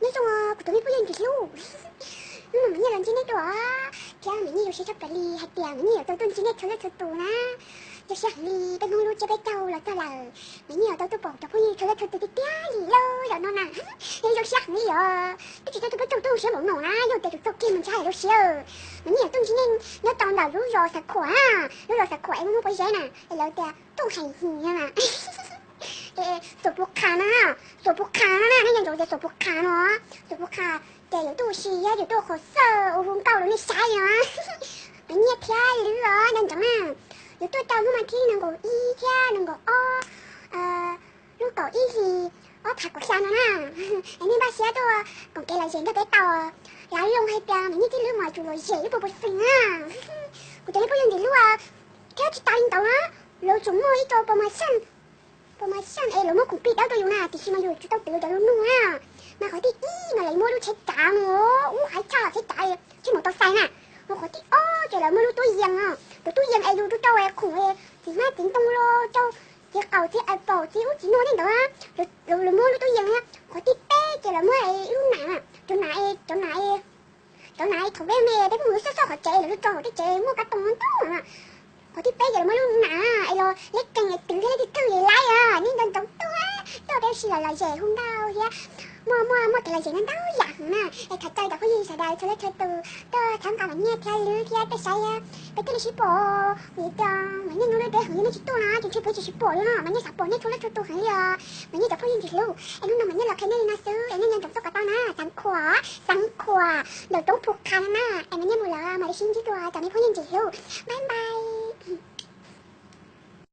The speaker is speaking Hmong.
Nyob zoo kuv tus me phooj ywg ntxim hlub, hnub no Maiv Nyiaj los ntsib nej dua, thiab Maiv Nyiaj zoo siab tshaj plaws li hais tias Maiv Nyiaj yuav tau tuaj ntsib nej txhua leej txhua tus na. Zoo siab heev li peb Hmoob lub tsiab peb caug los txog lawm, Maiv Nyiaj yuav tau tuaj pom cov phooj ywg txhua leej txhua tus tiag tiag li lauj zaum no na. Zoo siab heev li os, twb tsis tau tuaj peb caug tuaj zoo siab npaum no na, yog tias tus txoj kev mus ntshai lawm lauj siab. Maiv Nyiaj yuav tuaj ntsib nej nyob rau ntawm lub zos Xav Khuam, lub zos Xav Khuam es Hmoob Pob Zeb na, es lawv tias tuaj heev heev na. Xuam Pus Qha no, Xuam Pus Qha no na, nej nco ntsoov tias Xuam Pus Qha no, Xuam Pus Qha ces yuav tuaj ua si thiab yuav tuaj qhov xawj ua hu nkauj rau nej saib os. Maiv Nyiaj thiab Lwm os nco ntsoov na, yuav tuaj rau hnub mas thib nees nkaum ib thiab nees nkaum ob, lub kaum ib hlis ob phav kaum xya no na. Es nej npaj siab tuaj koom kev lom zem nrog peb tau. Lav loo hais tias Maiv Nyiaj thiab Lwm mas yuav lom zem ib puas puas xees na. Kuv cov me phooj ywg ntxim hlub, thiab tsis tas li ntawd na, lawv tseem muaj ib co promotion, promotion es lawv muab khoom plig dawb rau yus na, tiam sis mas yus tsis tau twv cov lus nug na. Mas qhov thib ib mas lawv muab lub tsheb cav no, ub hais tshaj tsheb cav, tsheb mus tau xais na. Mas qhov thib ob ces lawv muab lub tub yees, tus tub yees es yus rau rau khoom, txiv hmab txiv ntoo los rau, txiv qaum txiv apple txiv ub txiv no tej ntawd, lawv muab lub tub yees. Qhov thib peb ces lawv muab ib lub nas, cov nas, cov nas, cov nas thaum peb me peb pheej mus xauj xauj qhov tsev, lawv tso hauv tej tsev muaj kab toog ntau na. Qhov thib peb ces lawv muab lub nas es los leb kees es twv thiab leb thwj thwj es laib, nej nco ntsoov tuaj, tuaj peb ua si lom zem hu nkauj thiab muaj muaj muaj kev lom zem ntau ntau yam heev na. Es thov caw cov phooj ywg sawv daws txhua leej txhua tus tuaj txhawb nqa Maiv Nyiaj thiab Lwm thiab tuaj saib, peb thiaj li sib pom. Vim tias Maiv Nyiaj hnub lub deb heev yog nej tsis tuaj na ces ntshe peb tsis sib pom li no. Maiv Nyiaj xav pom nej txhua leej txhua tus heev li os, Maiv Nyiaj cov phooj ywg ntxim hlub. Es hnub no Maiv Nyiaj los qhia nej li no xwb es nej nco ntsoov tuaj kom tau na, Xav Khuam, Xav Khuam ntawm Toob Phu Qha na. Es Maiv Nyiaj mus lawm, mam li sib ntsib dua cov me phooj ywg ntxim hlub, bye bye.